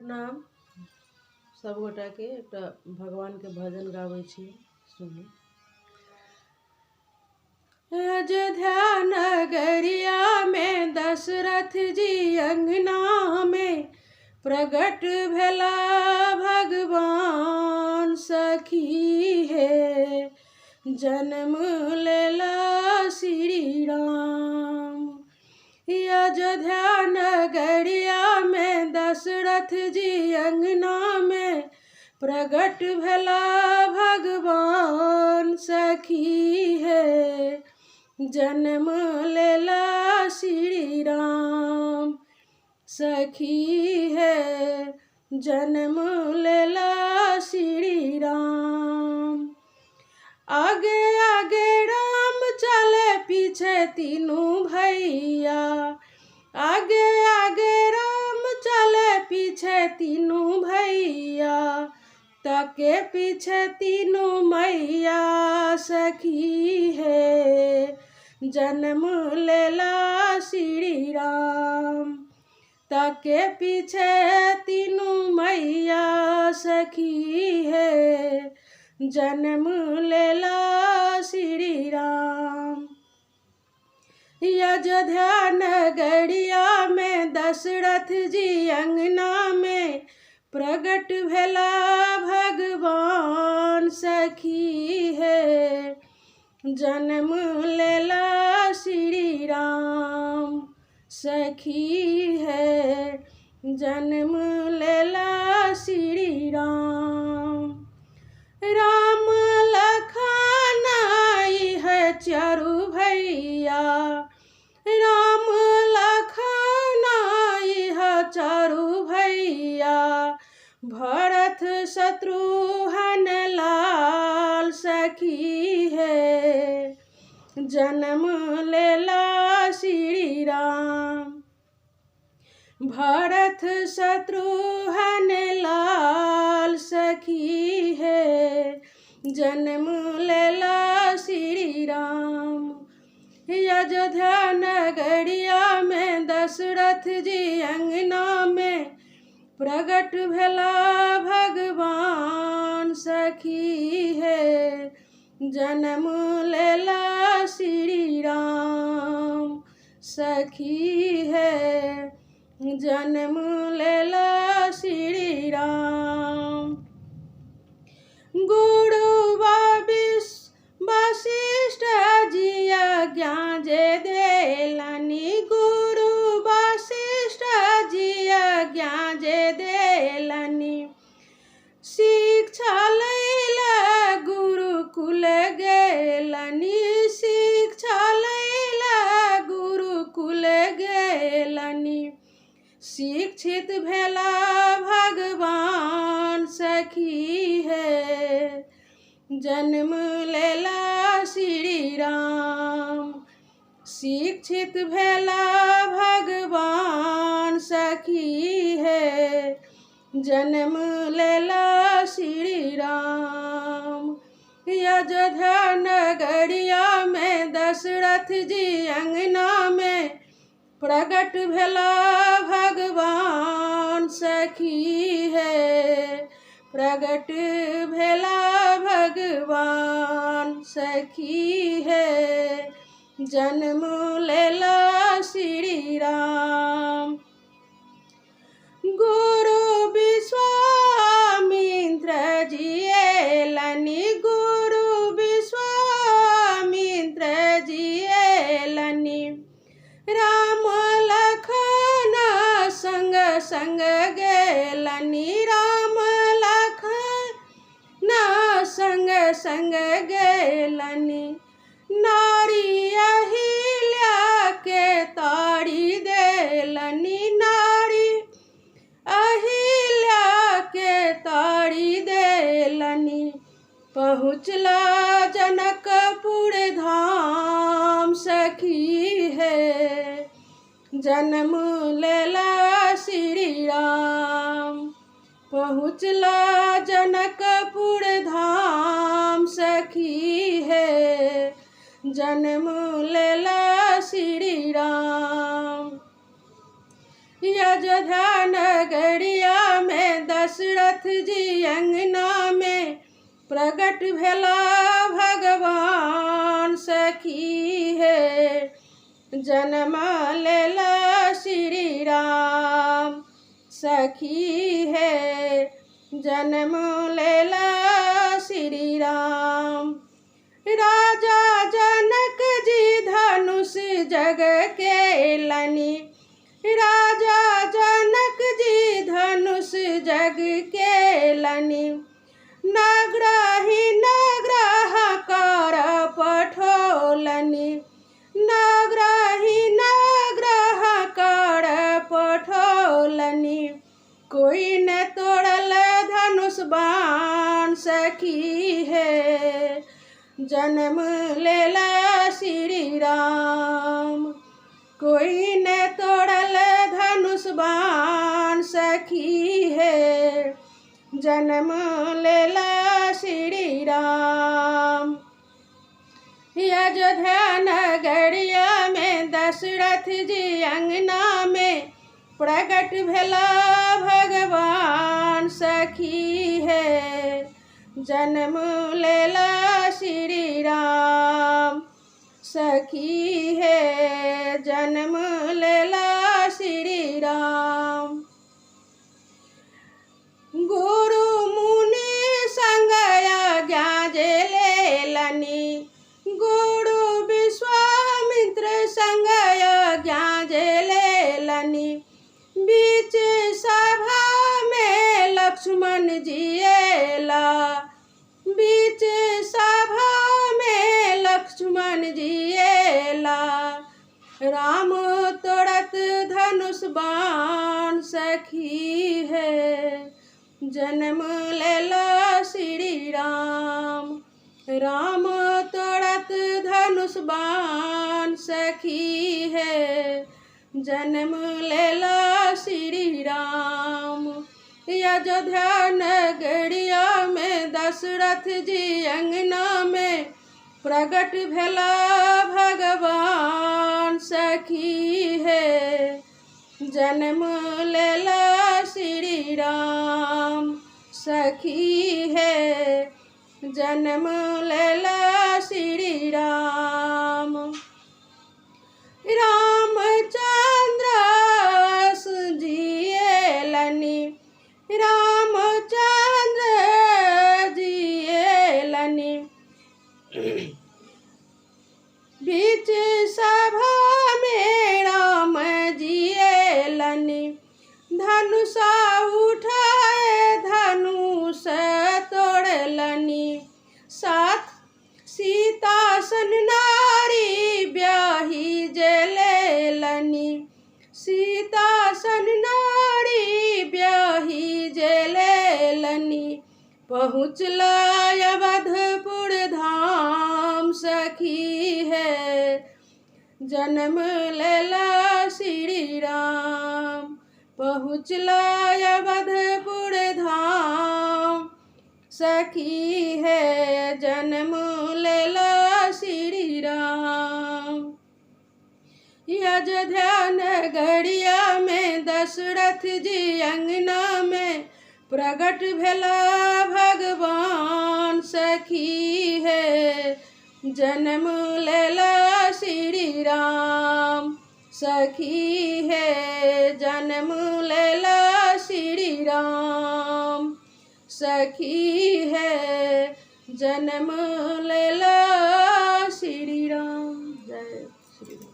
प्रणाम सबगोटाके एकटा भगवानके भजन गाबै छी, सुनू। अयोध्या नगरिया में दशरथ जी अंगना में प्रगट भेला भगवान सखी हे, जन्म लेला श्री राम। अयोध्या नगरिया में दशरथ जी अंगना में प्रगट भेला भगवान सखी हे, जन्म लेला श्री राम। सखी हे, जन्म लेला श्री राम। आगे आगे राम चले पीछे तीनू भैया, आगे आगे राम चले पीछे तीनू भैया, ताके पीछे तीनू मैया सखी हे, जन्म लेला श्री राम। ताके पीछे तीनू मैया सखी हे, जन्म लेला श्री राम। अयोध्या नगरिया में दशरथ जी अंगना में प्रगट भेला भगवान सखी हे, जन्म लेला श्री राम। सखी हे, जन्म लेला श्री राम। राम लखन है चारू भैया, राम लखन है चारू भैया, भरत शत्रुघ्न लाल सखी हे, जन्म लेला श्री राम। भरत शत्रुघ्न लाल सखी हे, जन्म लेला श्री राम। अयोध्या नगरिया में दशरथ जी अंगना में प्रगट भेला भगवान सखी हे, जन्म लेला श्री राम। सखी हे, जन्म लेला श्री राम। गुरु वशिष्ठ जी आज्ञा जे देलनि, गुरु वशिष्ठ जी आज्ञा जे देलनि, शिक्षा लैला गुरुकुल गेलनि, शिक्षा लैला गुरुकुल गेलनि, शिक्षित भेला भगवान सखी हे, जन्म लेला श्री राम। शिक्षित भेला भगवान सखी हे, जन्म लेला श्री राम। अयोध्या नगरिया में दशरथ जी अंगना में प्रगट भेला भगवान सखी हे, प्रगट भेला भगवान सखी हे, जन्म लेला श्री राम। गुरु विश्वामित्र जी एलनि, गुरु विश्वामित्र जी एलनि, राम लखन संग संग गेलनि, राम लखन संग संग गेलनि, नारी अहिल्या के तारी देलनि, नारी अहिल्या के तारी देलनि, पहुँचला जनकपुर धाम सखी हे, जन्म लेला श्री राम। पहुँचला जनकपुर धाम सखी हे, जन्म लेला श्री राम। अयोध्या नगरिया में दशरथ जी अंगना में प्रगट भेला भगवान सखी हे, जन्म लेला श्री राम सखी हे, जन्म लेला श्री राम। राजा जनक जी धनुष जग के लनी, राजा जनक जी धनुष जग के लनी, नगरहि नगरह कर पठोलनी, नगरहि नगरह कर पठोलनी, कोई न तोड़ल धनुष बाण सखी हे, जन्म लेला श्री राम। कोई न तोड़ल धनुष बाण सखी हे, जन्म लेला श्री राम। अयोध्या नगरिया में दशरथ जी अंगना में प्रगट भेला भगवान सखी हे, जन्म लेला श्री राम सखी हे, जन्म लेला श्री राम। गुरु मुनि संग आज्ञा जे लेलनि, गुरु विश्वामित्र संग आज्ञा जे लेलनि, बीच सभा में लक्ष्मण जी अयला, बीच सभा में लक्ष्मण जी अयला, राम तोड़त धनुष बाण सखी हे, जन्म लेला श्री राम। राम तोड़त धनुष बाण सखी हे, जन्म लेला श्री राम। अयोध्या नगरिया में दशरथ जी अंगना में प्रगट भेला भगवान सखी हे, जन्म लेला श्री राम सखी हे, जन्म लेला श्री राम। रामचंद्र जी अयलनि, रामचंद्र जी अयलनि, बीच सभा में राम जी अयलनि, धनुष उठाए धनुष तोड़लनि, साथ सीता सन नारी ब्याही जे लेलनि, सीता सन नारी ब्याही जे लेलनि, पहुँचला अवधपुर धाम सखी हे, जन्म लेला श्री राम। पहुँचला अवधपुर धाम सखी हे, जन्म लेला श्री राम। अयोध्या नगरिया में दशरथ जी अंगना में प्रगट भेला भगवान सखी हे, जन्म लेला श्री राम सखी हे, जन्म लेला श्री राम सखी हे, जन्म लेला श्री राम। जय श्री राम।